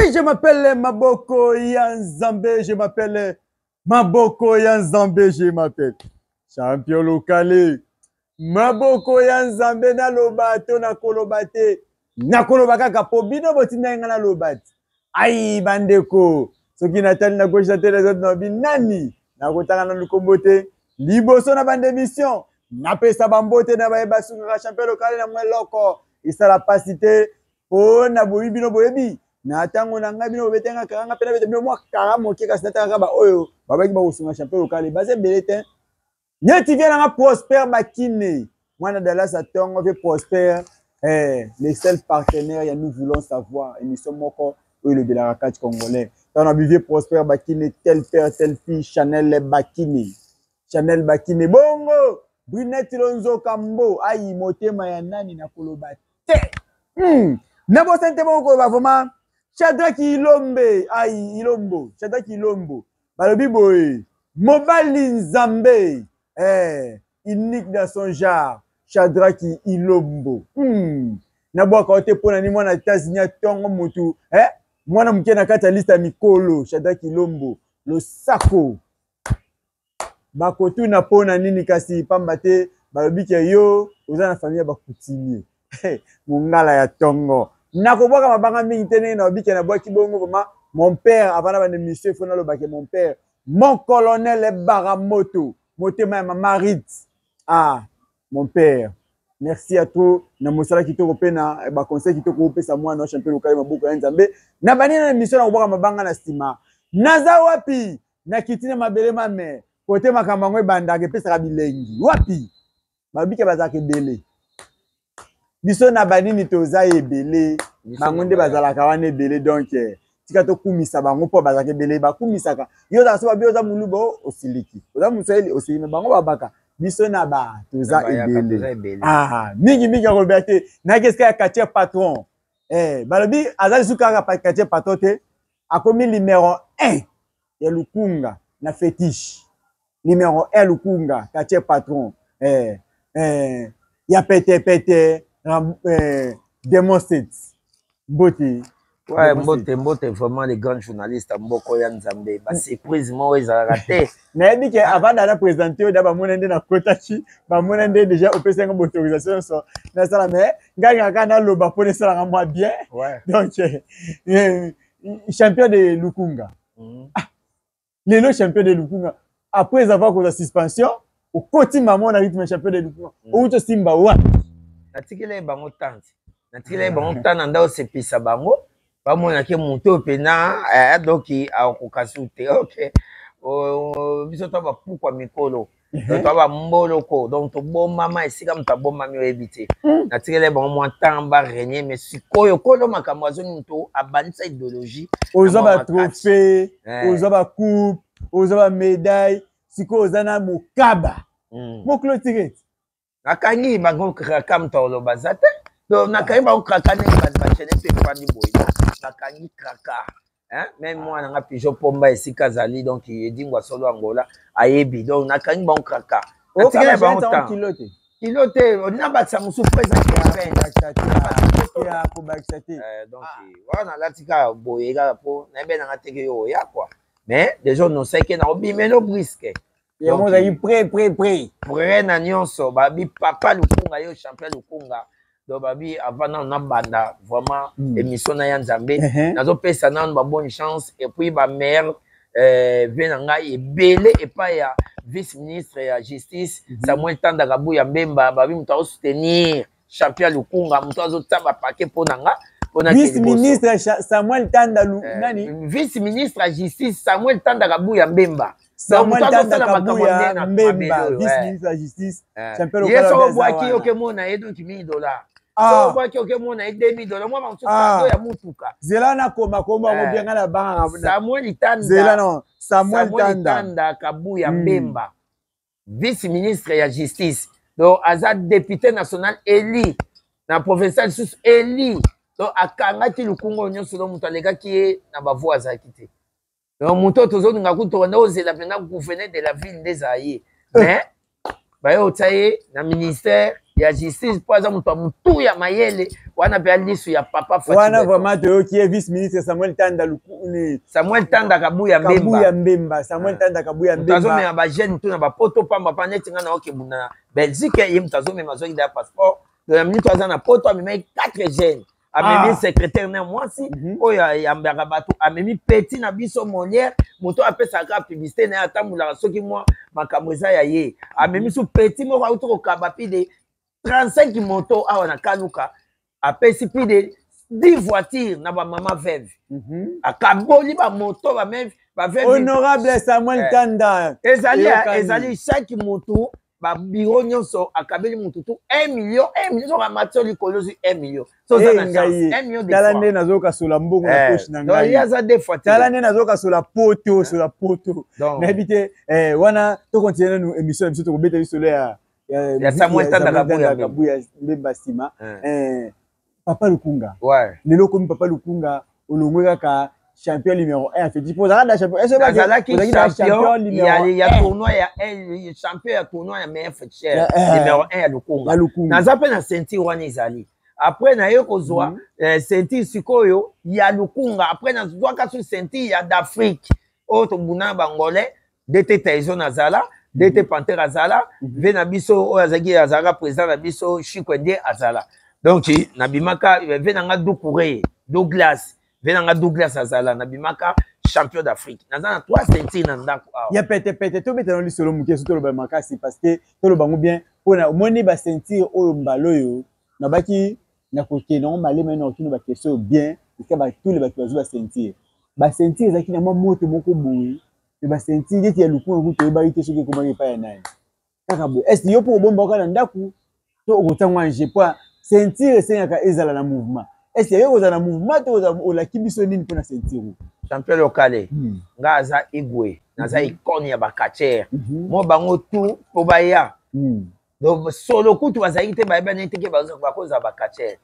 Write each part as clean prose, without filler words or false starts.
Oui, je m'appelle Maboko ya Nzambe, je m'appelle Maboko ya Nzambe, je m'appelle Champion Lokale. Maboko ya Nzambe naloba to nakoloba te. Nakoloba kaka po bino botindaki nga naloba te. Ai bandeko, soki natali na gauche na te na droite na nani nakotanga nanu kombo te liboso na bande émission napesa bambote na baye basungaka champion lokale na mwa eloko esala pasi te mpo na boyi bino boyebi na ntango na ngai bino bobeta nga kara nga mpe nabeta bino mwa kara moke kasi natangaka baoyo babaki bakosunga champion lokale baza ebele te neti vie nanga prosper bakine mwana dallas atongo mpe prosper eh, le seul partenaire ya nous voulons savoir émission moko oyo elobelaka kati congolais ntango na bivie prosper bakine tel père tel fille chanel bakine chanel bakine bongo brunette lonzoka mbo ayi motema ya nani nakoloba te Nabosani te bongo koloba vraiment Shadrack Ilombe ai Ilombo Shadrack Ilombo balobi boye mobali nzambe eh, unique dans son genre Shadrack Ilombo Nabwaka yo te mpo na nini mwana États-Unis ya ntongo motu eh, mwana moke na kati ya liste ya mikolo Shadrack Ilombo losako bakotuna mpo na nini kasi pamba te balobi ke yo oza na famille ya bacoutumier mongala ya tongo nakobwaka mabanga mingi te ndenge nalobi ke nabwaki bongo vraiment mon père avant na bande mission ifo naloba ke mon père mon colonel baramoto motema ya mama Rit ah mon père merci à trop na mosala kitoko mpe na baconseil kitoko opesa mwana wa champion lokali maboko ya nzambe na bandi na mission nakobwaka mabanga na nsima naza wapi nakiti na mabele mame kote makambo yango ebandaka epesaka bilengi wapi babike bazalaka ebele biso na banini toza ebele bango nde bazalaka wana ebele donc eh, tika tokumisa bango mpo bazalaka ebele bakumisaka yo ozalaka so babi oza moluba o osiliki oza moswahili osiliki me bango babaka biso na ba toza ebele ah, mingi mingi akolobela te nayaki esika ya quartier patron eh, balobi aza lisusu kaka quartier patron te akomi numero 1 ya lukunga na fetiche numero 1 lukunga quartier patron eh, eh, ya pete pete eh, demon 7 mbote. Ouais, mbote mbote vraiment les grands journalistes mboko ya nzambe ba surprise moko ezalaka te. Nayebi ke avant dana présenter oyo da bamona nde nakotaki bamona nde déjà opesi yango autorisation nyonso nasala mais ngai kaka naloba mpo esalaka mwa bien ouais. Donc eh, champion de lukunga ah, lelo champion de lukunga après avoir kozwa suspension okoti mama na rythme champion de lukunga outi osimba wapi? Natikela ye bango tante, natikela ye bango temps na nda osepelisa bango bamonake moto oyo mpena eh, donc akoka su te. Ok, biso to bapukwa mikolo donc to bamboloko donc tobombama esika moto abombami oyebi te. Natikela ye bango mwa temps barenier mais sikoyo kolo makambo azongi moto abandisa idéologie. Ozwa batrophée, ozwa bacoupe, ozwa bamédaille, sikoyo oza na mokaba moclôture. Nakangi bango kraka moto akoloba aza te donc nakangi bango kraka ndenge bato bachene mpe efandi boye nakangi kraka même mwana nga pigeon pomba esika azali donc edingwa solo angola ayebi donc nakangi bango kraka natikela bango temps kilo te nabakisa mosusu po eza kobakisa te. Donc wana nalati kaka boye kaka mpo nayebi nanga teke yo oya quoi mais déjà onosaki na obimelo briske. Yango ozalaki prêt prêt prêt. Prêt na nyonso babi papa lukunga yo champion lukunga donc babi avant nanu nabanda vraiment émission na ya nzambe nazopesa nanu ba bonne chance et puis ba meilleur vie na ngai ebele epai ya vice ministre ya justice Samuel Tanda Kabuya Mbemba babi moto azosoutenir champion lukunga moto azotia bapake mpo na nga. Vice ministre Samuel Tanda nani? Vice ministre ya justice Samuel Tanda Kabuya Mbemba. Samuel Tanda Kabuya Mbemba vice ministre ya justice champion. Ye soko obwaki oke mona ye donc 1000 $, soko obwaki oke mona ye 2000 $, mwa bamosusu kado ya mutuka. Zela nakoma kombo yango bien nga na bangaka. Samuel Tanda. Zela non Samuel Tanda. Tanda Kabuya Mbemba vice ministre ya justice donc aza député national élu na provincial lisusu élu donc akangaki lukunga oyo nyonso donc moto alekaki ye na bavoix azalaki te donc moto oyo tozolinga kutu tokanda ozela mpenza gouverneur de la ville nde ezala ye mais baye otya ye na ministère. ya justice mpo aza moto ya motu ya mayele wana mpe alisu ya papa wana vraiment toyoki ye vice ministre Samuel Tanda Lukuni Samuel Tanda Kabuya Mbemba Kabuya Mbemba Samuel ah. Tanda Kabuya Mbemba azomema ba jeune tu na bapoto pamba pa neti nga na okebunda na Belgique ye moto azomema azwaki da passeport donc ya minute aza na poto amemaki 4 jeunes amemi ah. secrétaire na mwasi oyo ayambaka bato amemi petit na biso Molière moto oyo apesaka publicité na ye atambolaka soki mwa makambo eza ya ye amemi su petit moko auti kokaba plus de 35 moto awa na kaluka apesi plus de 10 voitures na bamama veuve akaboli bamoto bameve baveuve honorable Samuel eh. Tanda ezali ezali chaque motu babiro nyonso akabeli motu tu 1 million 1 million soki amati yo likolo ozwi 1 million tala nde nazokasola mbongo na poche na ngai aza deux fois tala nde nazokasola poto eh. sola poto nayebi te eh, wana tokontinue nanu émission na biso tokobeta lisolo ya ya Samuel Tanda Kabuya Mbemba nsima eh. Papa Lukunga lelo okomi Papa Lukunga olongwe kaka champion numéro 1 feti mpo ozalaka na champion nazalaki champion ya tournoi ya champion ya tournoi ya meilleur féticheur numéro 1 ya Lukunga naza mpe na ceinture wana ezali après naye kozwa mm -hmm. ceinture sikoyo ya Lukunga après nazwaka su ceinture ya d'Afrique oyo tobunda na bangolais DT Tyson azala DT mhm. Panthère azala mhm. ve na biso oyo azalaki azalaka président na biso Chico nde azala donc nabimaka ve na nga Doucouré Douglas ve na nga Douglas azala nabimaka champion d'Afrique naza na trois ceintures na ndako awa ya pete pete tobeta na lisolo moke so toloba makasi parce que toloba ngo bien mpona omoni ba ceinture oyo mbala oyo nabaki nakokende yango malema na okino ba question oyo bien esika batule bato bazwi ba ceinture ba ceinture ezalaki na mwa moto moko boye me ba ceinture neti ya lukunga kutu toyebaki te soki ekomaki epai ya nani kaka boye est yo mpo obomba kaka na ndako to okotia ngo ange mpo ceinture esengaka ezala na mouvement est yo kozala na mouvement to olaki biso nini mpo na ceinture champion locale hmm. nga aza igwe naza icone ya bacatcher hmm. mo bango tout mpo baya hmm. donc solo kutu bazalaki te bayebani te ke bakozala bacatcher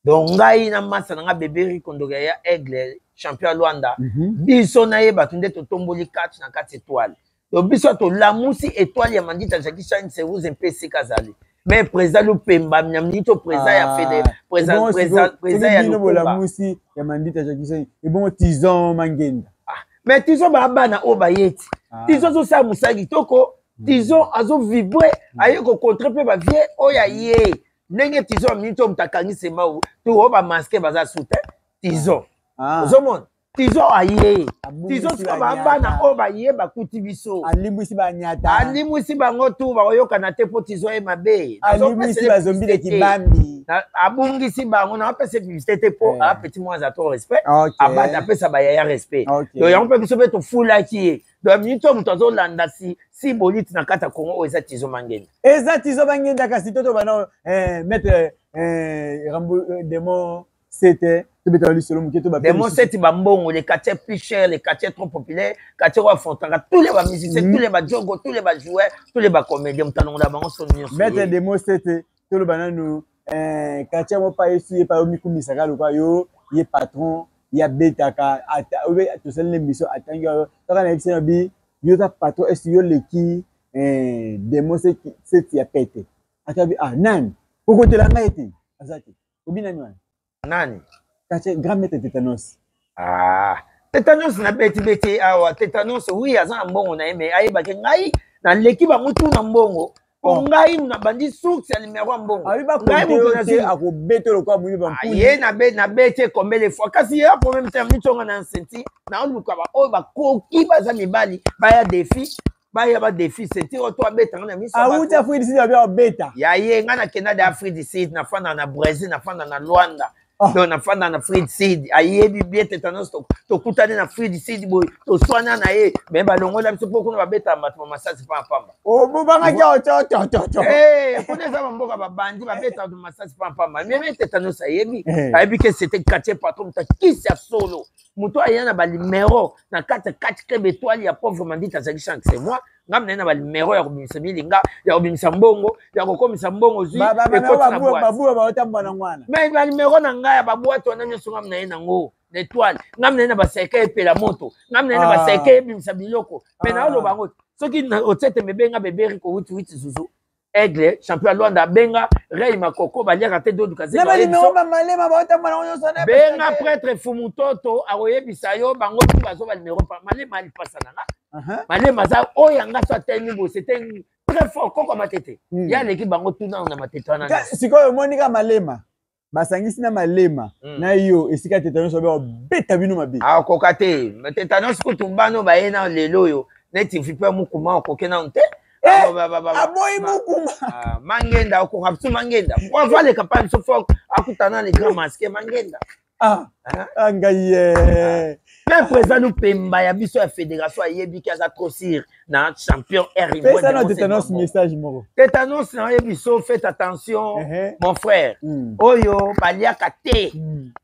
donc ngai na masa na nga bebe rikondoka ya aigle champion ya Luanda biso na ye bato nde totomboli catch na kati étoile donc biso tolamusi étoile ya Mandita Jackie Chan Seruze mpe esika azali mais président Lupemba na minute président ya fede président président président ya Lukunga bolamusi ya Mandita Jackie Chan ebongo Tizon Mangenda ah, mais Tizon ba bana oyo bayeti ah. Tizon azosala mosala kitoko Tizon azo vibre aye ko contrer mpe ba vieux oyo aye ndenge Tizon ya minute oyo moto akangi sema to oyo bamaske baza su te Tizon ah. ozomona Tizon aye Tizon sikoyo babana oyo baye bakuti biso alimwisi banyata alimwisi bango tu bakoyokana te mpo Tizon ye mabe alimwisi bazombi de kibambi abungisi bango na apesa publicité te mpo eh. apeti mwa aza to respect abata apesa bayaya respect donc yango mpe biso mpe tofulaki ye donc minute oyo moto azolanda si si boliti na kati ya Congo oyo eza Tizo Mangenda eza Tizo Mangenda kasi toto bana eh, maître eh, Rambo eh, Demon sete tobetaka lisolo moke to Demon sete bambongo les quartiers plus chers les quartiers trop populaires quartier oyo afrontaka tous les bamusiciens tous les bajogo tous les bajoueurs tous les bacomédien moto alongola bango soni nyonso maître Demon sete toloba nanu eh, quartier yango pa yesu ye pa yo mikumisaka lokola yo ye patron ye abetaka tosali na émission atangi yo kaka na yebisi na bi yo oza patron esi yo leki eh, demo seti ya pete atabi ah nani kokotela ngai te aza te obi nani wana Nani? Quartier grand maître tétanos. Ah, tétanos na beti beti awa tétanos oui aza na mbongo na ye mais ayebaki ngai naleki bango tu na mbongo po oh. ngai nabandi source ya numero ya mbongo ngai moto nazwi akobeta lokola moyibi bampuni ye nabeti combien de fois kasi ye problème te mitonga na senti naoluka baoyo bakoki baza mibali baya défi baya ba défi ceinture oyo to abeta nga na miso awuti Afrique du Sud abi abeta ya ye nga nakenda de Afrique du Sud nafanda na Brésil nafanda na Luanda oh. Donc nafanda na Afrique du Sud ayebi bien tetanos tokutani na Afrique du Sud boye toswana na ye me balongola biso mpo kuna babetaka bato bamasasi pamba obobangaki ototototo kuna eza bamboka babandi babetaka bato masasi pamba meme tetanos ayebi eh. Ayebi ke c'était quartier patron moto akisi ya solo moto aya na balimero na kati ya kati club étoile ya pauvre Mandita azalaki chanque c'est moi ngai naye na balimero ya kobimisa milinga ya kobimisa mbongo ya kokomisa mbongo zwi mais balimero na ngai ya babwate wana nyonso ngai naye nango na étoile ngai naye na baseke epela moto ngai naye na baseke ebimisa biloko mais naoloba yango soki otie tembe benga beberi kowitiwiti zuzu. Aigle champion ya Luanda, benga Rey Makoko, baliaka te Dodo Kazenga. Na ba numéro ba malema ba otambola ngo nyonso na. Benga prêtre Fumutoto akoyebisa yo bango tu bazo ba numéro pa malema alipasa na nga. Malema aza oyo ya nga so atelemi boye, c'était très fort koko matete. Ye aleki bango tu nano na matete wana. Sikoyo omoni ka malema basangisi na malema na yo esika tetanos babe babeta bino mabe. Akoka te tetanos kutu bano baye na lelo oyo neti viper mukuma okoki nano te. Aboyi mukuma mangenda okoka biso mangenda po avaleka pa biso fo akutana le grand masque mangenda. Ah, ngai ye mpe président Lupemba ya biso ya fédération ayebi ki aza trop sûr na champion R. Pesa na tetanos message moko. Tetanos na yebi so, faites attention mon frère. Oyo baliaka te.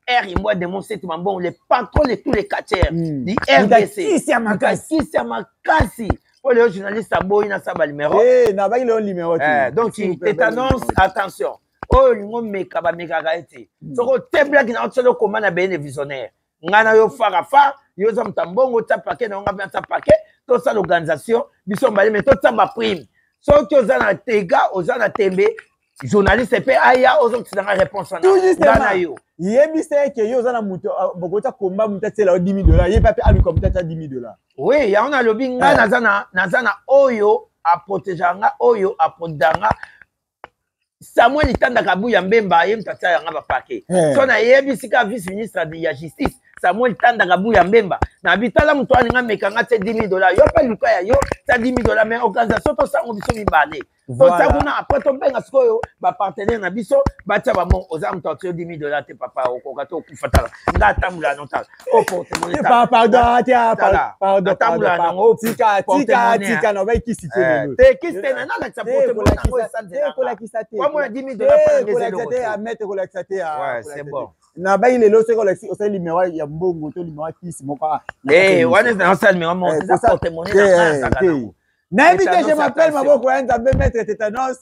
R Imbwa de Monseti Mambongo, le patron de tous les quartiers du RDC. Kisi ya makasi. Kisi ya makasi. Oyo lelo journaliste aboyi na saba numéro. Eh, na baki lelo numéro te. Donc tetanos attention. Oyo olingo meka bamekaka ye te. Soki oteblaki na otisala okoma na bene visionnaire. Ngai na yo fara far, yo oza moto ya mbongo, otia pake na yo, ngai mpe natia pake, tosala organisation, biso mibale, mais totia ba prime. Soki oza na tega, oza na tembe, journaliste mpe aya ozongisa nga réponse wana. Tout justement. Ngai na yo. Yebisa ye ke yo oza na moto, bokotia komba moto atiela yo 10 000 $, ye mpe ape aluka moto atia 10 000 $. Oui, yango nalobi ngai naza na oyo aprotégeaka nga, oyo aprotégeaka nga. Samuel Itanda Kabuya Mbemba ye moto atia yanga bapake. So nayebisi ka vice ministre ya justice Samuel Tanda Kabuya Mbemba, na bitala moto alinga meka nga tie 10 000 $, yo mpe luka ya yo tia 10 000 $, mais organisation tosango biso mibale. Totia kuna, après tobenga sikoyo bapartenaire na biso batia bamo. Oza moto atie 10 000 $ te papa, okoka te, okufa. Tala nga atambola no, tala o porte-monnaie. Pardon, tia, pardon. Atambola nango. Tika, tika, tika, na bai kisi te lelo. Te kisi te, na nalakisa porte-monnaie nango. Esanzela kolakisa te. Kwa mona 10 000 $ mpo na kolakisa te, a mettre kolakisa te. Ouais, c'est bon. Na bai lelo soki olakisi, osali numéro ya mbongo to numéro ya kisi moko. Eh, wana nasala numéro moko, eza porte-monnaie na nga nazalaka nango. Nayebi te, je m'appelle maboko ya Nzambe, maître tétanos.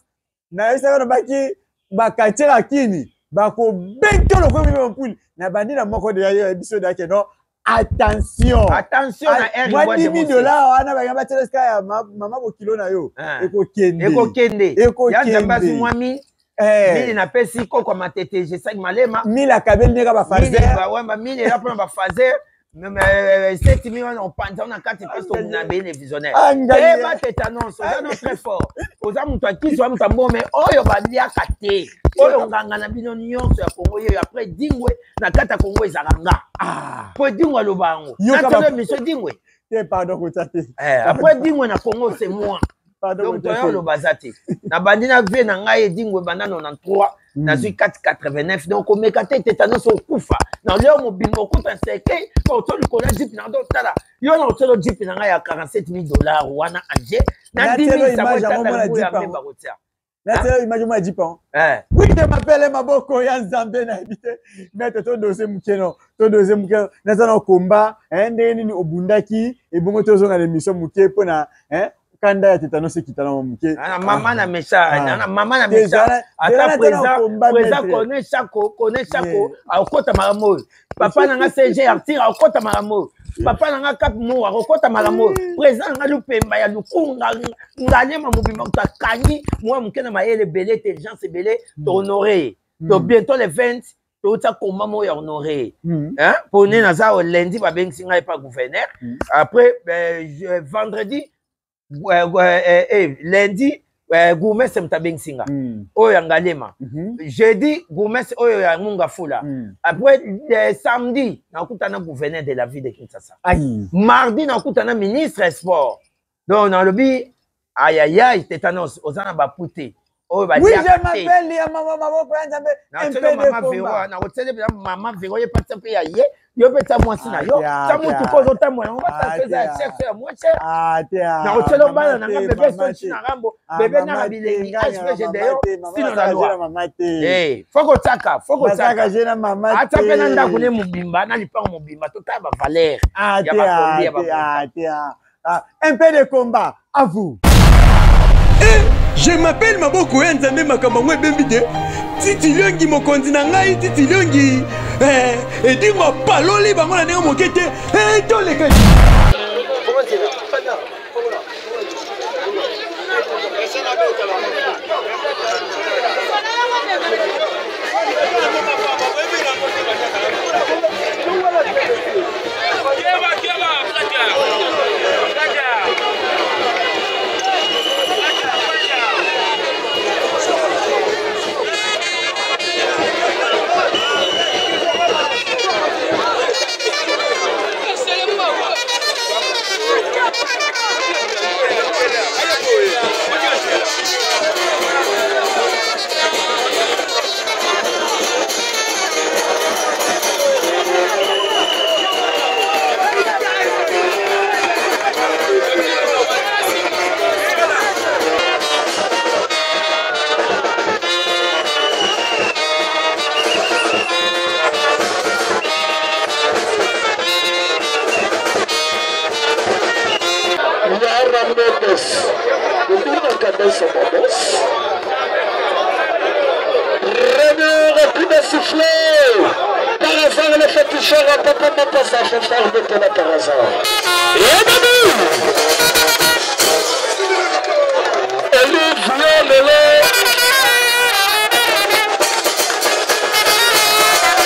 Nayebisaka nabaki baquartier ya kini bakobeta lokola mimi mpuli na bandi na moko deya yo biso deya ke non, attention. Attention na R. Mwa 10 000 $ wana balinga batiela esika ya mama bokilo na yo ekokende. Ekokende ya Nzambe azwi mwa mille mille, napesi koko matete jesaki malema. Mille akabeli ndeka bafaser. Wamba mille eza mpona bafaser, 7000 wana opanza na kati place tobuna bene visionnaire. Eba tétanos, oza no très fort, oza moto akisi, oza moto ya mbome oyo baliaka te, oyo nganga na bino nyonso ya Kongo yeyo. Après Dingwe na kati ya Kongo ezalaka nga po Dingwe aloba yango natelo émission Dingwe. Te, pardon, kota te. Après Dingwe na Kongo, c'est moi. Donc toya oloba aza te, nabandi na vie na ngai edingwe banda 93, nazwi 489. Donc komeka te, tétanos okufa na leo mobimba, okuta seke oto likolo ya jeep na ndo. Tala yo na otielo jeep na ngai ya 47 000 $ wana anje na 10 000 kotia. Natela image mwa jeep. Oui, je m'appelle maboko ya Nzambe. Nayebi te, maître, todose moke no, todose moke. Naza na komba ndenge nini obundaki ebongo tozonga na émission moke mpona kanda ya tétanos ekita na moke. Na mama na mesa, na mama na mesa, ata président Kone Chako, Kone Chako akokota makambo oyo. Papa na nga CG Arthur akokota makambo oyo. Papa na nga Cap Mo akokota makambo oyo. Président na nga Lupemba ya Lukunga Nganyema mobimba, moto akangi mwa moke na mayele ebele, intelligence ebele, tohonore ye. To bientôt le 20 touta komba moko ya honore mpo nde naza lundi babengisi ngai pa gouverneur. Après vendredi, lundi gourmestre moto abengisi nga oyo ya Ngalema, jeudi gourmestre oyo ya Mongafula, après samedi nakutana gouverneur de la ville de Kinshasa, mardi nakutana ministre ya sport. Donc nalobi ayayay, tétanos oza na bapu te oyo. Oui, je m'appelle ya mama maboko ya Nzambe. Mama Vero, nakotiele mpenza mama Vero, ye patia mpe ya ye, yo mpe tia mwasi na yo, tia motuka ozotambola yango, batasa eza ya cher, ya moins cher. Nakotiele bana na nga bebe Sonci na ngambo, bebe naka bilengi hpg deyo sino na loi. Fo kotiaka, fo kotiaka ata mpe na ndako ne mobimba na lipango mobimba, totala bavaleur ya bakombi ya. Un peu de combat à vous. Eh, je m'appelle maboko ya Nzambe, makambo yango ebembi te. Titi Liongi mokonzi na ngai, Titi Liongi eh, edingo apaloli bango na ndenge moke te eh, toleka.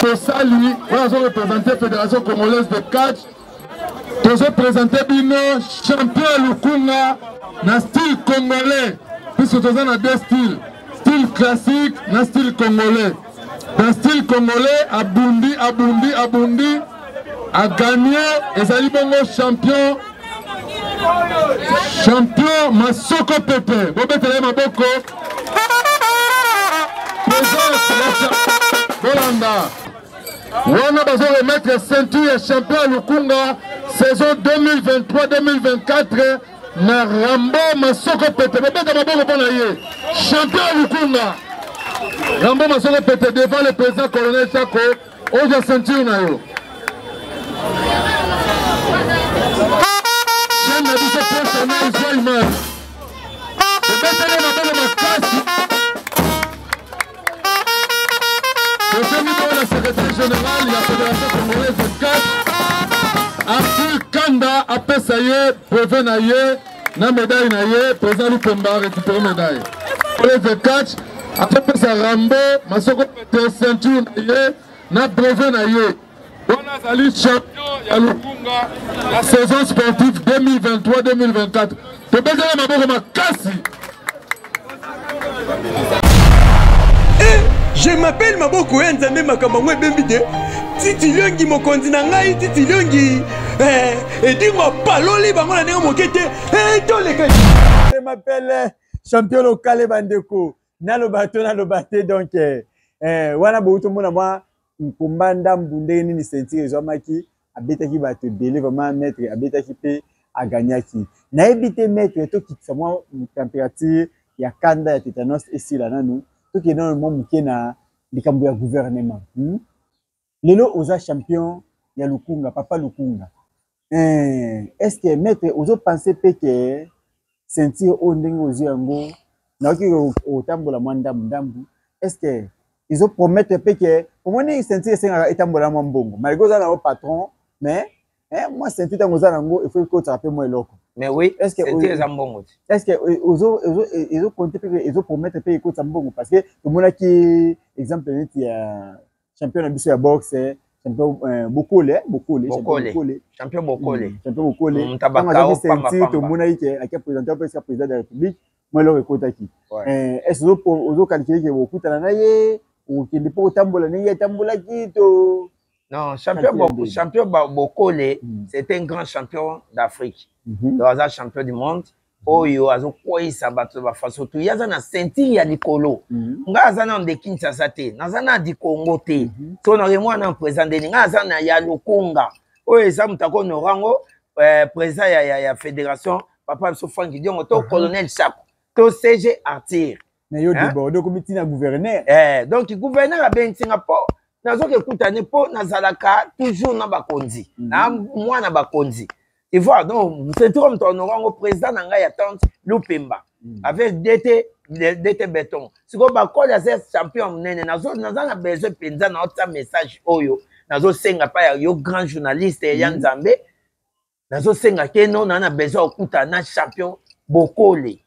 Tosali oyo azo représente Fédération congolaise de catch, tozo présente bino champion ya Lukunga na style congolais, puisque toza na deux styles, style classique na style congolais. Na style congolais abundi abundi abundi a gagné, ezali bongo champion champion Masoko Pepe. Bobetela ye maboko. Présence bolanda wana bazo remettre ceinture ya champion ya Lukunga saison 2023-2024 na Rambo Masoko Pete. Bobeta maboko mpo na ye, champion ya Lukunga Rambo Masoko Pete devant le président colonel Chako. Ozwa ceinture na yo. Chaîne na biso professionnel zwa image. Obeteli maboko makasi. Tosengi bongo na secrétaire général ya Fédération congolaise de catch Arthur Kanda apesa ye brevet na ye na médaille na ye. Président Lupemba récupéré médaille. Congolaise de catch apesa Rambo Masoko te ceinture na ye na brevet na ye. Wana azali champion ya Lukunga ya saison sportive 2023-2024. Tobetela maboko makasi. Eh, je m'appelle Maboko ya Nzambe, makambo yango ebembi te. Titi Liongi mokonzi na ngai, Titi Liongi eh, edingo apaloli bango na ndenge moke te. Eh, toleka. Je m'appelle champion local bandeko. Naloba to naloba te donc eh, eh, wana bouti omona mwa nkomba ndambu ndenge nini ceinture ezwamaki, abetaki bato ebele vraiment maître abetaki mpe agagnaki. Nayebi te maître, tokitisa mwa température ya kanda ya tétanos esila nanu, tokende nanu mwa moke na likambo ya gouvernement. Lelo oza champion ya Lukunga, papa Lukunga. Est-ce que maître ozo penser pe que ceinture oyo ndenge ozwi yango nayoki otambola mwa ndambu ndambu, est-ce que ezo promettre pe que omoni ceinture esengaka etambola mwa mbongo malgré oza na yo patron, mais mwa ceinture ntango oza nango il faut ekotaka pe mwa eloko. Mais oui, est-ce que ceinture eza mbongo te? Est-ce que ozo ezo compter pe ezo promettre pe ekotisa mbongo? Parce que tomonaki exemple neti ya champion na biso ya boxe, champion Bokole, Bokole, Bokole, champion Bokole, champion Bokole, ntango azaki ceinture tomonaki ke ake présenter mpe sika président de la République, mwa eloko ekotaki. Est-ce ozo calculer ke okutana na ye, okende mpo otambola ndenge atambolaki to? Non, champion, Bo, champion Bokole, c'est un grand champion d'Afrique. Donc, aza champion du monde. Oyo azokweyisa bato ba faso tu, ye aza na ceinture ya likolo. Nga aza na nde Kinshasa te, naza na di Congo te. So na mwana président ndeni, nga aza na ya Lukunga. Oyo eza moto akonora yango, président ya fédération, papa biso Franck Diongo, to colonel Chako, to CG Arthur. Mais yo débordé okomi ntina gouverneur. Donc gouverneur abengisi nga mpo nazoki ekutani mpo nazalaka toujours na bakonzi, na mwana bakonzi. Tu vois, donc c'est tout comme ton orango président na ngai ya tante Lupemba avec DT DT béton. Siko bakoli aza champion monene, nazo naza na besoin mpenza na otsa message oyo nazosenga pa ya yo grand journaliste ya Nzambe, nazosenga ke no na besoin okutana na champion Bokole.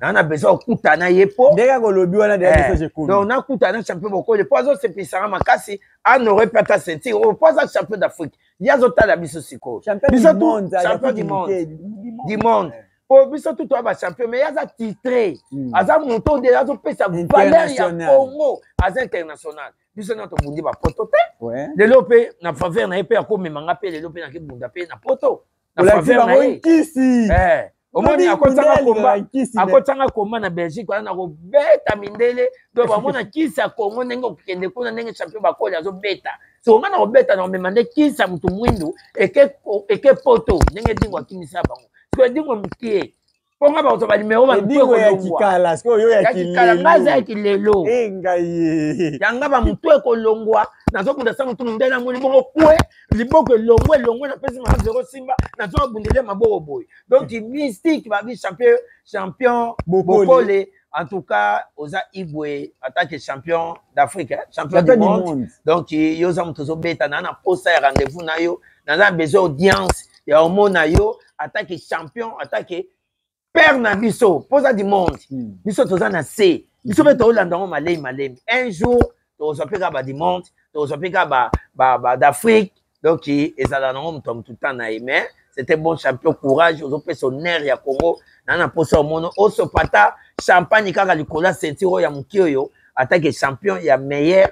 Naa na besoin okutana ye po ndenge akolobi wana deja message ekomi. Donc nakutana champion Bokole po azosepelisanga makasi, anore mpe ata ceinture oyo po aza champion d'Afrique. Ye azotala biso sikoyo, biso tout champion du monde, du monde, po biso tout toya bachampion, mais ye aza titré, aza moto oyo deja azopesa valeur ya Congo, aza international. Biso na tobundi bapoto te lelo mpe na faveur na ye mpe akomema nga mpe lelo mpe nakebunda mpe na poto na faveur na ye. Nkisi. Omoni, akotanga komba, akotanga komba na Belgique wana na kobeta mindele. Donc bamona kisi ya Congo ndenge okende kuna, ndenge champion Bakoli azobeta. So nga na kobeta na komema nde kisi ya motu mwindu eke poto, ndenge Edingo akimisa bango. Siko Edingo mokie mpo nga bakozwa banimero. Edingo ya kikala, sikoyo yo ya kikala. Nga aza ya kilelo. Ngai yanga bamotu ekolongwa, nazobunda sa motu mondele, namoni bongo kwe liboko elongwe, elongwe, napesi mama zero simba, nazobundele maboko boye. Donc mystique babi champion, champion Bokole, en tout cas oza Igwe en tant que champion d'Afrique, hein? Champion du monde. Donc yo oza moto ozobeta na posa ya rendez-vous na yo, naza besoin audience ya omona yo en tant que champion, en tant que père na biso, mpoza du monde. Biso toza na se, biso mpe toolanda yango malemi malemi. Un jour tokozwa mpe kaka ba du monde, tokozwa mpe kaka ba d'Afrique. Donc ezala nango moto ya motu temps na ye, mais c'était bon champion, courage, ozopesa honneur ya Congo. Na mposa omono osopata champagne kaka likolo ya ceinture oyo ya moki oyo, atake champion ya meilleur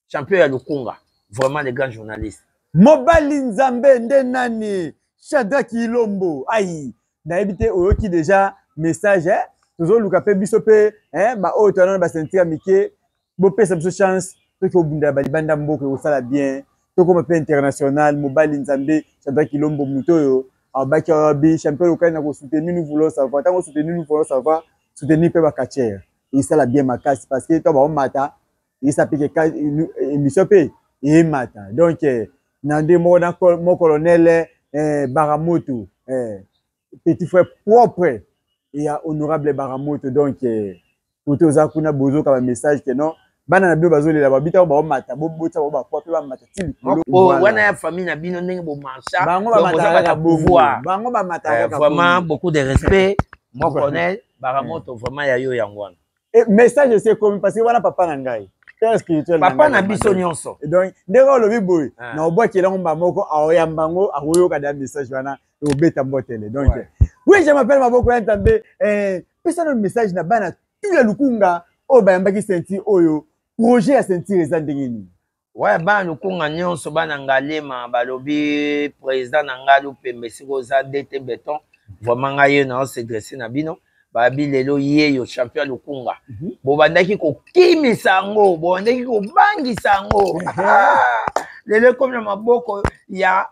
champion ya Lukunga, vraiment le grand journaliste. Mobali Nzambe nde nani? Shadrack Ilombo, ai nayebi te, oyoki déjà message, eh? Tozoluka mpe biso mpe, eh, baoyo toyana na baceinture ya mike, bopesa biso chance toki obundela balibanda mboka, ekosala bien, tokoma mpe international. Mobali Nzambe Shadrack Ilombo, moto oyo abaki abi champion lokali na kosoutenir, nous voulons savoir ntango soutenir, nous voulons savoir soutenir mpe bacatcheurs, esala bien makasi, parce que to baomata esa mpe ke émission mpe eyemata. Donc na nde moko na mon colonel Baramoto, petit frère propre ya honorable Baramoto. Donc kote oza kuna, bozoka bamessage ke non, bana na bino bazolela, babita baomata, bobota bango bapoi mpe bamata ti likolo. Wana ya famille na bino ndenge bomarcha. Bango bamataka pouvoir. Bango bamataka. Vraiment beaucoup de respect, mon colonel Baramoto, vraiment ya yo yango wana. Message esi ekomi, parce que wana papa na ngai, père spirituel. Papa na biso nyonso. Donc ndenge olobi boye, na obwakela yango mba moko, aoyamba yango, akoyoka da message wana, ekobeta mbotele. Donc oui, je m'appelle Maboko ya Nzambe. Pesa no message na bana tu ya Lukunga oyo bayambaki ceinture oyo, projet ya ceinture eza ndenge nini? Ouais, bana Lukunga nyonso, bana Ngalema, balobi président na ngai Lupembe, esika oza DT Beton, vraiment ngai ye na osedresse na bino. Babi lelo ye yo champion ya Lukunga, bobandaki kokimisa yango, bobandaki kobangisa yango, lelo ekomi na maboko ya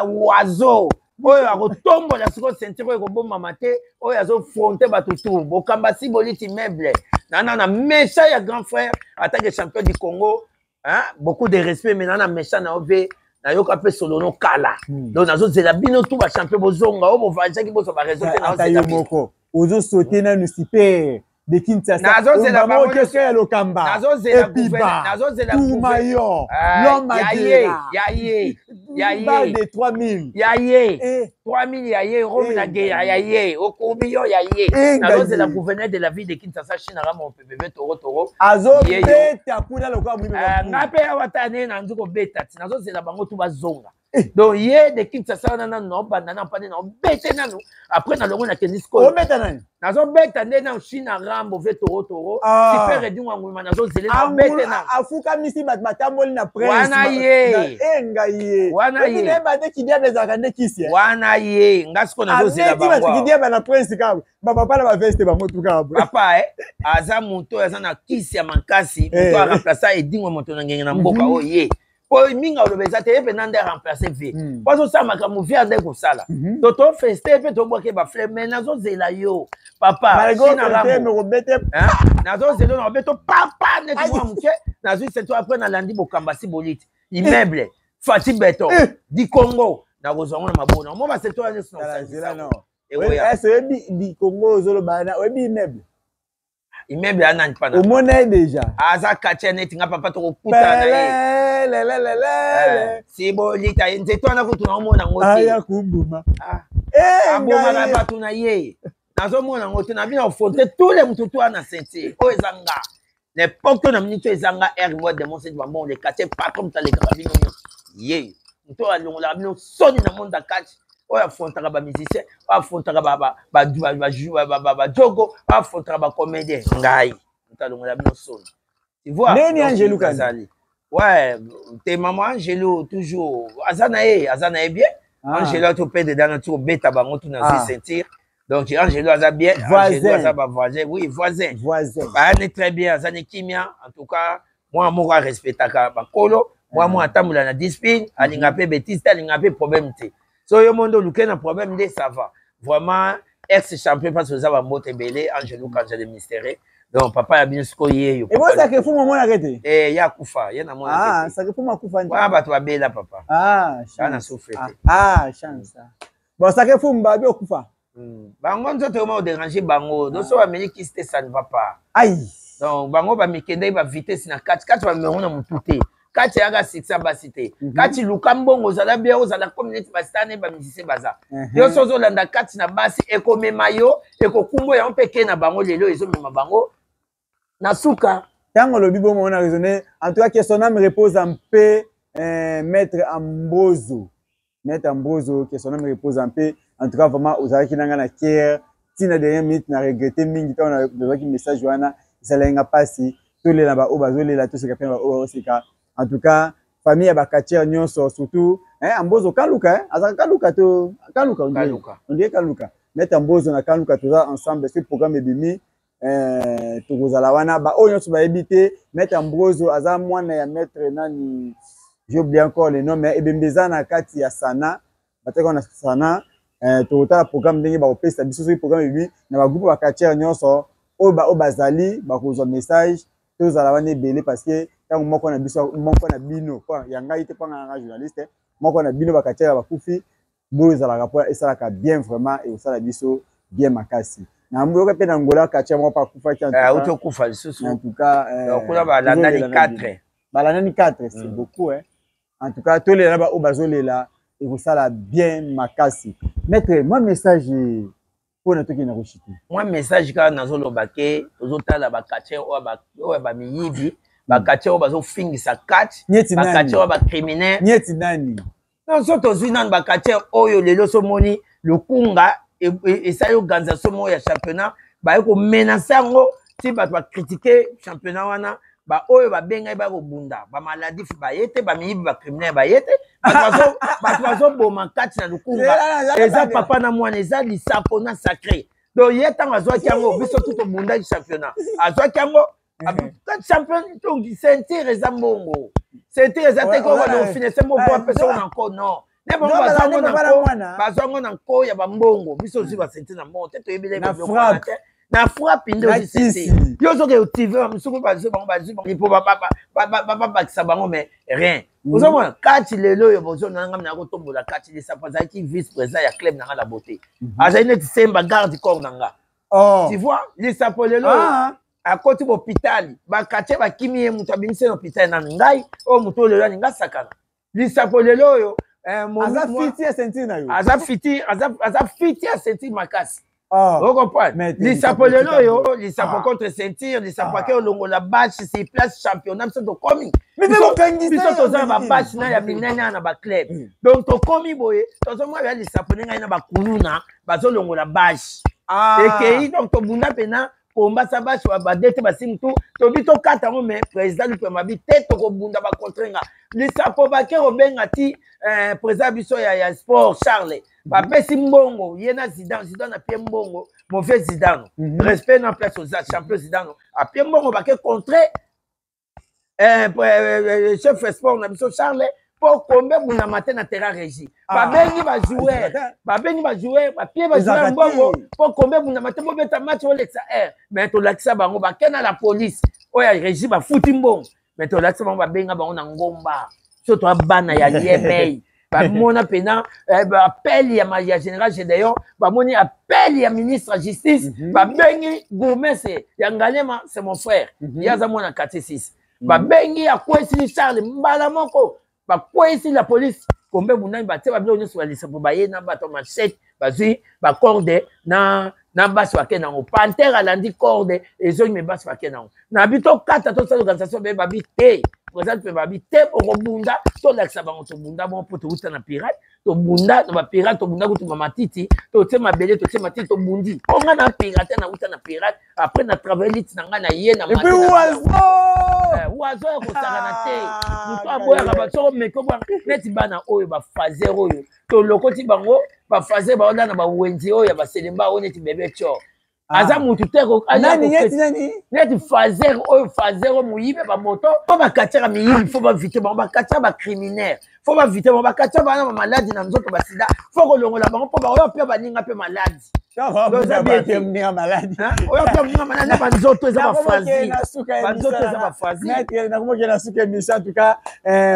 oiseau oyo akotombola sikoyo ceinture oyo ekobombama te, oyo azofronte bato tour bokamba si boliti meuble nana na méchant ya grand frère atake champion du Congo, hein? Beaucoup de respect, mais nana méchant na yo ve nayoka mpe solono kala. Donc nazozela bino tu bachampion bozonga oyo bovanzaki, bozwa baraison te. Ata yo moko ozosote nanu super de Kinshasa. Nazozela bango ya Lokamba. Nazozela. Epiba. Nazozela. Tourmaillon, l'homme. Ya ye, ya ye, ya ye. De 3000. Ya ye 3000, ya ye Rome na geya, ya ye okobi yo, ya ye. Nazozela gouverneur de la ville de Kinshasa, Chinara Mompebebe Toro Toro. Azobeta kuna lokola mwino. Nga mpe awa ta ne na nzi kobeta ti nazozela bango tu bazonga. Donc ye de Kinshasa wana nanu naobanda na mpande naobete nanu, après nalongo nakendi sikoyo. Obeta nani? Nazobeta nde na China Rambo ve Toro Toro, super Edingo Anguluma, nazozele naobete nanu. Afukamisi bato batamboli na prince. Wana ye. Ngai ye. Wana ye. Nayeba te kidiaba ezalaka nde kisi. Wana ye, nga sikoyo nazozela bango kidiaba na prince kaka bapapa na baveste bango tuka. Papa aza moto oyo aza na kisi ya makasi, moto aremplace Edingo moto na ngenge na mboka oyo ye po mingi aloba eza te, ye mpenza nde aremplace vie po azosala makambo vie ande kosala. To tofeste mpe tobwake bafleur, mais nazozela yo papa, nazozela yo na obeto papa neti mwa moke nazwi seto. Après nalandi bokamba si boliti immeuble Fati Beton di Congo, nakozwa yango na mabona mo baseto wana nyonso. Naoyebi di Congo ozoloba, oyebi immeuble? Immeuble ya nani pana? Omona ye déjà. Aza katia neti nga papa, tokokutana na ye sibolita ye nzete wana kutu naomona yango te. Aya kumbuma. Abomaka bato na ye. Nazomona yango te, na bino affronter tous les mutu tu wana ceinture oyo eza nga na époque to na minute oyo eza nga r moi demon seti bambongo le quartier patron moto alekaka bino nyonso ye moto oyo alongolaka bino soni na monde ya kati, oyo afrontaka bamusicien, oyo afrontaka bajogo, oyo afrontaka bacomédien, ngai moto alongola bino soni, tu vois. Ndeni Angelu Kandi? Azali, ouais te, mama Angelo toujours aza na ye, aza na ye bien. Angelo atopede dana ti kobeta bango tu nazwi ceinture. Donc Angelo aza bien. Voisin. Angelo aza bavoisin, oui, voisin. Voisin. Bayani très bien, aza ni kimia. En tout cas mwana moko arespectaka bakolo, mwana moko atambola na discipline, alinga mpe bétise te, alinga mpe problème te. So yo mondo oluke na problème nde, ça va vraiment. Ex champion, parce oza bambote ebele. Angelo Kanja de Mystère, donc papa ya bino sikoyo yeyo. Ebo Sacré Fumu omonaka te? Eh, ye akufa, ye na mwana. Sacré Fumu akufa? Wana bato babela, papa. Chance. Na souffre te. Ah, chance. Bon, Sacré Fumu babi okufa. Bango nzoto ekoma kodéranger bango. Donc so bameli kisi te, ça ne va pas. Ai. Donc bango bamikendaki bavitesse na kati kati, bamemango na motu te. Kati eyaka succès ya basi te. Kati luka mbongo, ozala bien, ozala comme neti bastar ne bamusicien baza. Yo so ozolanda kati na basi, ekomema yo, ekokumba yango mpe ke na bango. Lelo ezomema bango na suka. Ntango olobi bongo, on a raisonné. En tout cas, que son âme repose en paix, maître Ambroso, maître Ambroso, que son âme repose en paix. En tout cas vraiment ozalaki nanga na cœur ntina dernière minute. Na regrette mingi ntango nazwaki message wana, esalaki nga mpasi. Tolela baoyo bazolela, toseka mpe na baoyo baoseka. En tout cas famille ya bacatcheurs nyonso, surtout hein, Ambozo Kaluka, hein, azalaka Kaluka to Kaluka? Kaluka. On dirait Kaluka. Maître Ambozo na Kaluka, toza ensemble. Ce programme ebimi, tokozala wana. Baoyo nyonso bayebi te, maître Ambroso aza mwana ya maître nani, j'ai oublié encore le nom, mais ebembe eza na kati ya sana, batiaki na sana. Tokotala programme ndenge bakopesa biso. Soki programme ebimi, na bagroupe bacatcheurs nyonso oyo oyo bazali bakozwa message. Tozala wana ebele, parce que ntango moko na biso, moko na bino, po ya ngai te, mpo nga nanga journaliste, moko na bino bacatcheurs bakufi, boyo ezalaka mpo esalaka bien vraiment, ekosala biso bien makasi. Na yoka mpe na Ngola, catcheur moko mpe akufaki. En tout cas. Auti okufa lisusu. En tout cas kuna balandani tozolela na bino. 4. Balandani 4, c'est beaucoup, hein. En tout cas tolela na baoyo bazolela, ekosala bien makasi. Maître, mwa message mpona tokende koshite. Mwa message kaka nazoloba ke tozotala bacatcheurs oyo bamiyibi, bacatcheurs oyo bazofingisa catch. Neti nani? Bacatcheurs oyo bacriminel. Neti nani? Non, so tozwi nanu bacatcheurs oyo lelo somoni Lukunga esali organisation moko ya championnat, baye komenacer yango ti bato bacritiquer championnat wana. Baoyo babengai baya kobunda, bamaladif baye te, bamiyibi, bacriminel baye te. Bato bazoboma kati na Lukunga eza papa na mwana, eza Lisapo na Sacré. Donc ye ntango azwaki yango, biso tu tobundaki championnat, azwaki yango champion. Donc ceinture eza mbongo, ceinture eza te kofinese moko apesa ngo na nko, non. Nde bango bazwango na nko ya bambongo. Biso ozwi baceinture na mbongo te, toyebile Na frappe. Na frappe nde ozwi ceinture. Yo ozoke otive mosuku, bazwi bango, bazwi bango mpo babakisa bango, mais rien. Ozomona kati lelo oyo bozona ngam na kotombola kati. Lisapo azalaki vice président ya club na nga la beauté, azali neti Semba, garde corps na nga. Tu vois, Lisapo lelo akoti bahôpital, bacatcheurs bakimi ye. Moto abimisi na hôpital nanu ngai oyo, moto oyo lelo alinga sakana. Lisapo lelo oyo aza fiti ya ceinture na yo. Aza fiti, aza fiti ya ceinture makasi. Ocomprendre? Lisapo lelo oyo, Lisapo contre ceinture, Lisapo ake olongola bâche sur place. Championnat biso tokomi, biso toza na babâche na ya minene na baclub. Donc tokomi boye, tozomona ya Lisapo ndenge ai na bakuluna bazolongola bâche ekei. Donc tobunda mpena kombasa bâche, badete basimi tu, tobi tokata yango, mais président Lupema bi te, tokobunda bacontre nga. Lisapo bake kobenga ti président biso ya sport Charles, bapesi mbongo ye na Zidane. Zidane apie mbongo, mauvais Zidane, respect na place oza champion. Zidane apie mbongo, bake contre chef sport na biso Charles mpo kombe bunama te na terrain régie. Babengi bajoueur, babengi bajoueur, bapie bajoueur mbongo mpo kombe bunama te, bobeta match, olekisa aire. Mais tolakisa bango, bake na la police oyo ya régie, bafuti mbongo, mais tolakisa bango, babenga bango na ngomba. So toa bana ya yemei, bamona mpena appel ya général Gédéon, bamoni appel ya ministre ya justice. Babengi gourmese ya Ngalema, c'est mon frère, ye aza mwana quartier 6. Babengi, akwesili Charles mbala moko, bakweyisi la police. Kombe bundani, batie babiloko nyonso, balisa mpo baye na bato machete, bazwi bacorde na Na basi bakende yango. Pantere alandi corde ezongi, me basi bakende yango. Na bi tokata, tosala organisation, be babi te, président mpe babi te, okobunda, tolakisa bango tobunda bongo mpo towuta na pirate, tobunda na bapirate, tobunda kutu bamatiti, totie mabele, totie matiti, tobundi mpo ngai na pirate, nawuta na pirate. Après na travaille liti na ngai na ye na wazo ya kosakana te. Moto aboyaka bato, soko meko neti bana oyo bafazer oyo tolokoti bango, bafazer baola na bawenzi oyo ya baselemba oyo neti bebe cor. Aza mutu te neti fazer oyo, fazer oyo moyibi bamoto mpo bakatiaka miyibi, fo bavite bango, bakatiaka bacriminaire, fo bavite bango, bakatia bana bamaladi na nzoto, basida, fo kolongola bango mpo baoyo mpe baninga mpe maladi oyo mpe moninga maladi na banzoto eza bafazi, banzoto eza bafazi. Nakomokende na suka émission. En tout cas,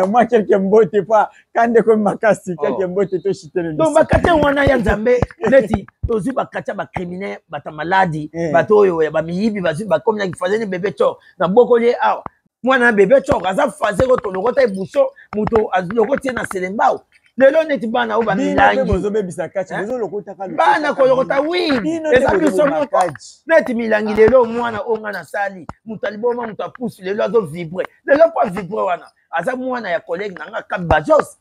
moi, quelque mbote po kande komi makasi, quelque mbote toshitele. Donc bakate wana ya Nzambe, neti tozwi bakati ya bacriminel, bato ya maladi, bato oyo ya bamiyibi, bazwi bakomi na kifazeni. Bebe cor nabokoli ye awa, mwana ya bebe cor aza faze ko tolokota ebuso, moto alokoti ye na selembao. Lelo neti bana oyo bamilangi, bana kolokota wi, eza biso moko neti milangi. Lelo mwana oyo nga nasali moto aliboma, moto apusu, lelo azovibre, lelo mpo avibre wana aza mwana ya collègue na nga Cap Bajos.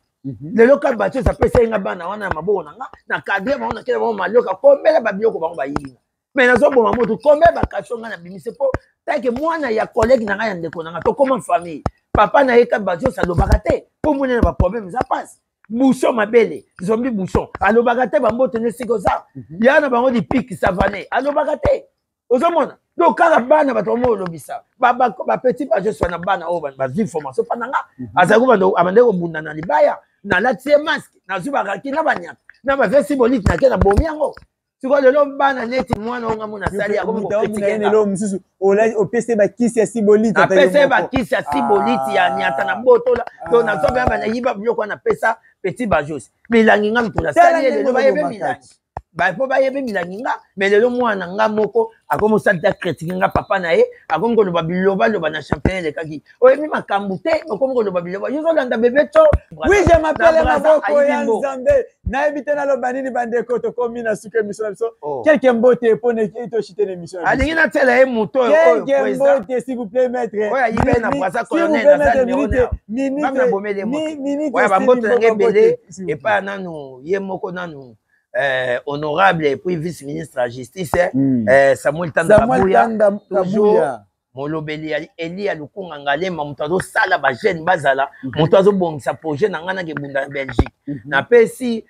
Lelo Cap Bajos apesa ye nga bana wana na maboko na nga, na cadre bango, nakela bango malioka, kombela babiloko bango bayibi nga, me nazoboma moto, combien bakasio ngai nabimisi mpo take mwana ya collègue na ngai, ya ndeko na ngai, tokóma famille. Papa na ye Cap Bajos alobaka te mpo moni na baproblème, eza mpasi. Bouchon mabele zombi, bouchon alobaka te, bambote nde esika oza ya na bango lipiki savane alobaka te. Ozomona, donc kaka bana bato bamo olobisa bapetit bajoswa na bana oyo bazwi formation mpa na nga. Azalaki abandaki kobunda na libaya, nalati ye masque, nazwi baraki na banyata na bavesi bolite, nake nabomi yango. Sikoyo lelo bana neti mwana oyo nga nasali. Akomi mosusu opesi bakisi ya sibolite. Apesa ye bakisi ya sibolite ya nyata na botola to nazwa baya banayiba biloko wana, napesa petit bajos milangi nga moto nasali ye. Lelo bayebe milangi mpo bayebi milangi nga, me lelo mwana nga moko akomi osali ta critique nga papa na ye, akomi koloba bilobaloba na champion elekaki, oyebi makambo te, okomi koloba biloba, yo ozolanda bebe to. Oui, je m'appelle Maboko ya Nzambe, nayebi te naloba nini. Bandeko, tokomi na suka émission na biso. Quelque mbote mpona toshite na émission. Alingi natiela ye moto oyo. Quelque mbote, s'il vous plaît, maître. Oyo ayibe na Braza, colonel, naza numéro nabomeli moto oyo. Bambote nanga ebele epai nanu ye moko nanu honorable et puis vice-ministre ya justice, Samuel Tanda Kabuya, toujours molobeli ya Eli ya Lukunga Ngalema, moto azosala bajeune bazala, moto azobongisa projet na ngai nakebunda na Belgique. Napesi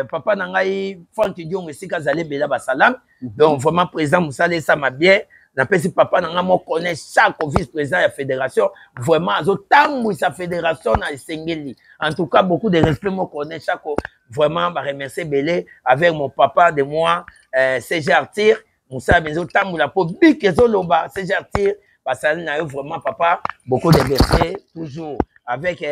papa na ngai Frank Diongo, esika azali, ebela basalam. Donc vraiment, président, mosala esama bien. Napesi papa na ngai mokone chaque vice président ya fédération, vraiment azotambwisa fédération na esengeli. En tout cas, beaucoup de respect, mokone chaque, vraiment baremercie ebele avec mon papa de moi, CG Arthur, mosala mpenza otambola mpo bik ezoloba. CG Arthur, basali na yo vraiment, papa, beaucoup de respect toujours avec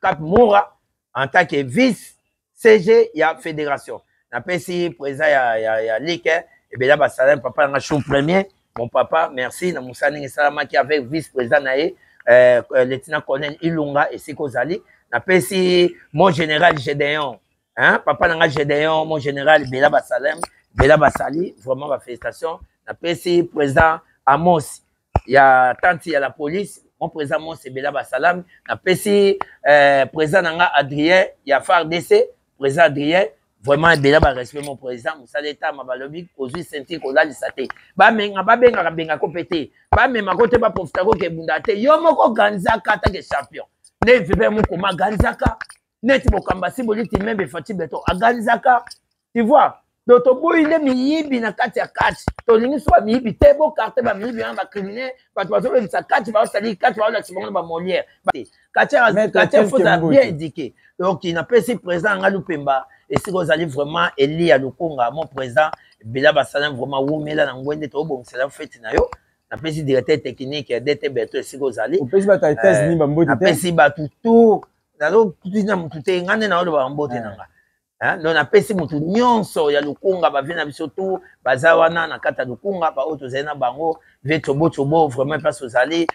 Cap Moura en tant que vice CG ya fédération. Napesi président ya ligue ebela basala, papa nanga chou premier, mon papa, merci na mosala ndenge esalamaki avec vice président na ye, lieutenant colonel Ilunga, esika ozali. Napesi mon général Gédéon, hein, papa nanga Gédéon, mon général, bela basalem, bela basali, vraiment bafélicitation. Napesi président Amos ya tanti ya la police, mon président Amos, ebela basalam. Napesi président nanga Adrien ya FARDC, président Adrien, vraiment ebela barespect, mon président. Mosala etama, balobi kozwi ceinture kolalisa te, bamenga babengaka bengako mpe te, bamemako te, baprofitako ke ebunda te. Yo moko ganzaka atake champion nde vebe mokoma ganzaka neti bokamba siboliti membe Fati Beton aganzaka, tu vois. Donc toboyi nde miyibi na kati ya kati, tolingi so bamiyibi te, bokarte bamiyibi wana, bacriminel, bato bazobebisa kati, bazosali kati, bazolakisa bango na bamolière kati, fozala bien éduqué. Donc napesi président nga Lupemba, esika ozali, vraiment Eli ya Lukunga, mon président, ebela basala, vraiment wumela na ngwende, tobongisela feti na yo. Napesi directeur technique ya DT Beto, esika ozali. Opesi bato ya États-Unis bambote te? Napesi bato tout, nazotina motu te, nga nde naoloba bambote na nga. Donc napesi motu nyonso ya Lukunga, bavie na biso tu baza wana na kati ya Lukunga, baoyo tozali na bango, vie Tsobo, vraiment place ozali,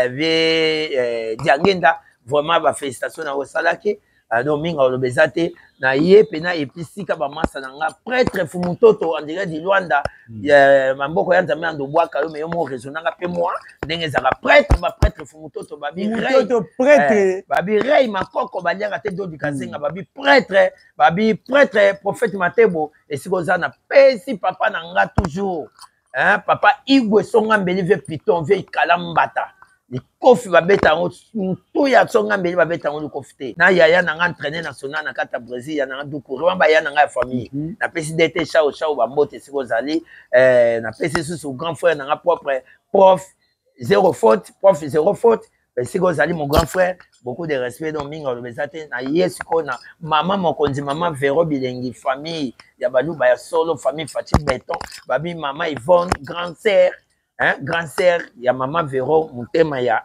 vie Diangenda, vraiment bafélicitation na oyo osalaki. Donc mingi oloba eza te na ye mpena. Epuis sika bamasa na nga, prêtre Fumutoto en direct du Luanda, maboko ya Nzambe ando obwaka yo, me yo mo raisonnanga mpe mwa ndenge ezalaka. Prêtre, baprêtre Fumutoto, babi prêtre, babi rei makoko baliaka te, dodi kazenga, babi prêtre, babi prêtre prophète Matebo, esika oza. Napesi papa na nga toujours, hein, papa Igwe Songa Mbeli, vie Piton, vie Ikala Mbata, likofi babeta yango ntu ya Songa Mbeli, babeta yango likofi te. Na yaya na nga, entraîneur national na kati ya Brésil, ya na nga Dukure wana, baya na nga ya famille. Napesi DT Chao Chao bambote esika ozali. Napesi susu grand frère na nga propre, prof zéro faute, prof zéro faute, esika ozali, mon grand frère, beaucoup de respect. Donc mingi aloba eza te na ye. Sikoyo na mama mokonzi, mama Vero Bilengi, famille ya Baluba ya solo, famille Faci Beton, babi mama Yvonne, grande sœur, hein, grande sœur ya mama Vero, motema ya,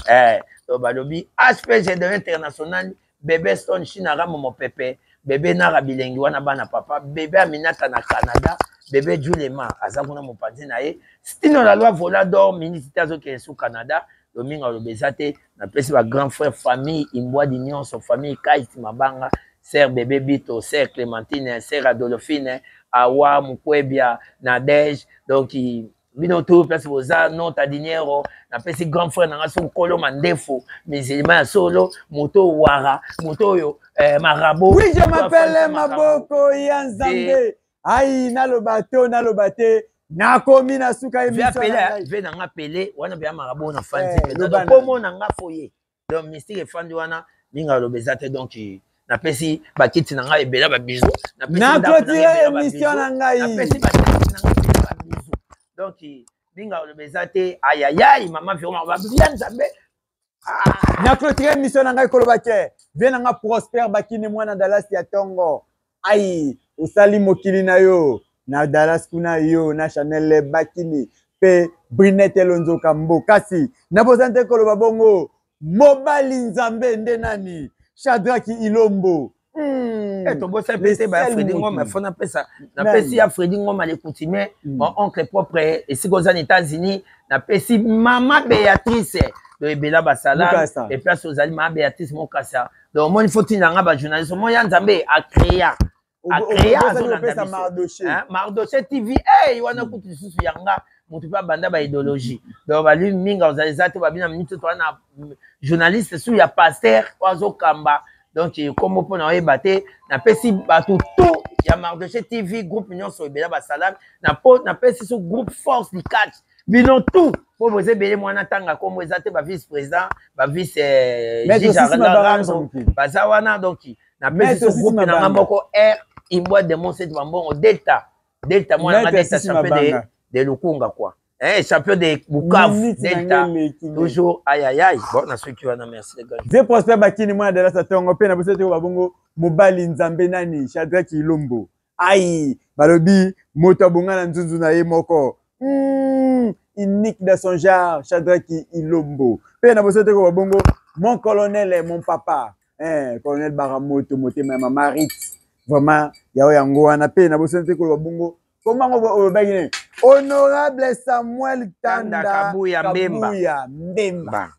hein, donc balobi HPG de international, bébé Stone China, Ramo Mopepe, bébé Nara Bilengi wana, bana papa bébé Aminata na Canada, bébé Julema aza kuna, mopanzi na ye Stino la loi vola d'or, ministre te azokende su Canada. Domingo aloba eza te. Napesi ba grand frère, famille Imbwadi nyonso, famille Kait Mabanga, sœur bébé Bito, sœur Clémentine, sœur Adolphine, Awa Mukwebia, Nadege. Donc bino to place boza nota dinero. Napesi grand frère na nga so nkolo mandefu, musulman ya solo, moto wara, moto oyo marabo. Oui, je m'appelle Maboko ya Nzambe. Ai, naloba to naloba te, nakomi na suka. Émission ve na nga pele wana mpe ya marabo na fandi kombo na nga foye. Donc mystique efandi wana, mingi aloba eza te. Donc napesi bakiti na ngai ebele babizu. Naclôturer émission na ngai. Napesi bakiti na ngai ebele babizu. Donc mingi aloba eza te. Ayayay, mama Vero, babia Nzambe. Naclôturer émission na ngai koloba ke vie na nga Prosper Bakini, mwana Dallas ya ntongo, ai osali mokili na yo na Dallas kuna, yo na Chanel Bakini mpe Brinete Elonzoka mbo. Kasi nabosani te koloba bongo, mobali Nzambe nde nani? Shadraki Ilombo. Tobosani mpe te baya Fredi Ngoma. Fo napesa, napesi ya Fredi Ngoma le coutumier, mon oncle propre, esika oza na États-Unis. Napesi mama Béatrice, donc ebela basala e place ozali, mama Béatrice Mokasa. Donc omoni, fo tinda nga bajournaliste, omoni ya Nzambe acréa, acréa, azolanda biso Mardoche TV. Hey, wana kutu lisusu yanga motu mpe abanda baidéologie. Donc bali mingi ozala eza te, babi na minute toza na journaliste su ya pasteur oyo azokamba. Donc kombo mpona oyeba te. Napesi bato tout ya Mardoche TV, groupe nyonso ebela basalami. Napesi so groupe Force du Catch, bino tout mpo boza ebele. Mwana ntanga kombo eza te, bavice président, bavice baza wana. Donc napesi so groupe nanga moko r Imbwa Demon Sete Bambongo Delta, Delta mwana nga Delta, champion de Lukunga quoi, eh, champion de Bukavu, Delta toujours. Ayayay, bon, nasuki wana. Merci les gars. Ze Prosper Bakini, mwana Dalasa tongo, mpe na biso toko babongo mobali Nzambe nani? Shadraki Ilombo. Ai, balobi moto abonga na nzunzu na ye moko, unique dans son genre, Shadraki Ilombo. Mpe na biso toko babongo mon colonel, mon papa, eh, colonel Baramoto, motema ya mama Rit, vraiment yao yango wana. Mpe na biso toko babongo komango olobaki nini? Honorable Samuel Tanda Kabuya Mbemba. Kabuya Mbemba.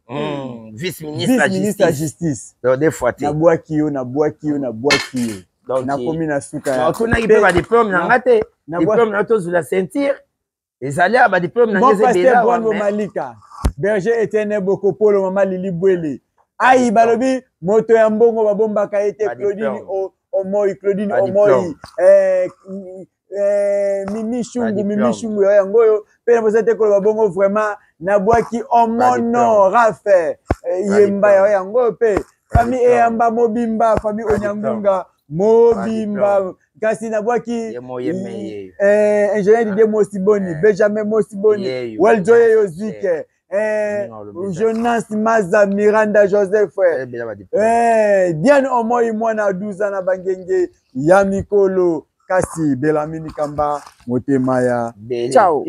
Vice ministre ya justice. Donc des fois te. Nabwaki yo, nabwaki yo, nabwaki yo, nakomi na suka. Otunaki mpe badiplôme na nga te, diplôme na tozwila ceinture ezali ya badiplôme na nga eza ebele. Malika Berger, Etienne Bokopolo, mama Lili Bwele. Ai, balobi moto ya mbongo babombaka ye te. Claudine Omoi, Claudine Omoi, Mimi Shungu, Mimi Shungu ya yango oyo. Mpe na bosa te koloba bongo, vraiment nabwaki omono Rafe Yemba ya yango oyo. Mpe famille Eyamba mobimba, famille Onyangunga mobimba. Kasi nabwaki ingénieur Didier Mosiboni, Benjamin Mosiboni, Weljoye Yozike, Jonas Maza, Miranda Joseph, Diane Omoi, mwana 12 ans na bangenge ya mikolo. Kasi Belamini Kamba, motema ya ciao.